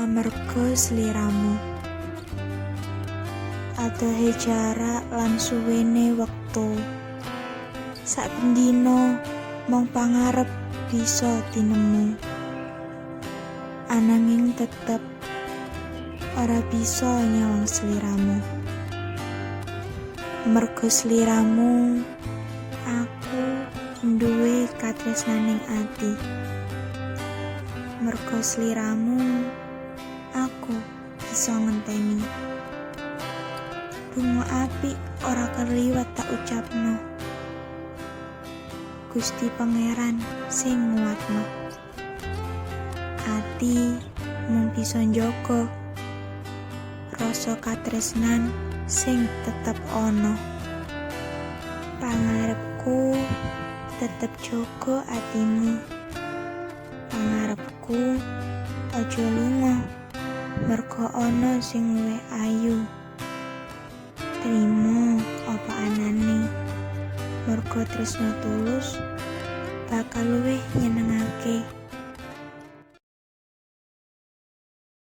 Amarga sliramu. Adohe jarak lan suwene wektu. Saben dina mung pangarep bisa tinemu. Ananging tetep ora bisa nyawang sliramu. Mergo sliramu aku nduwe katresnaning ati. Mergo sliramu aku bisa ngenteni. Donga apik ora keliwat tak ucapno. Gusti Pangeran sing nguatno. Ati mung bisa njaga rasa katresnan sing tetep ana. Pangarepku tetep jaga atimu. Pangarepku aja lunga merga ana sing luwih ayu. Trima apa anane, merga tresna tulus bakal luwih nyenengake.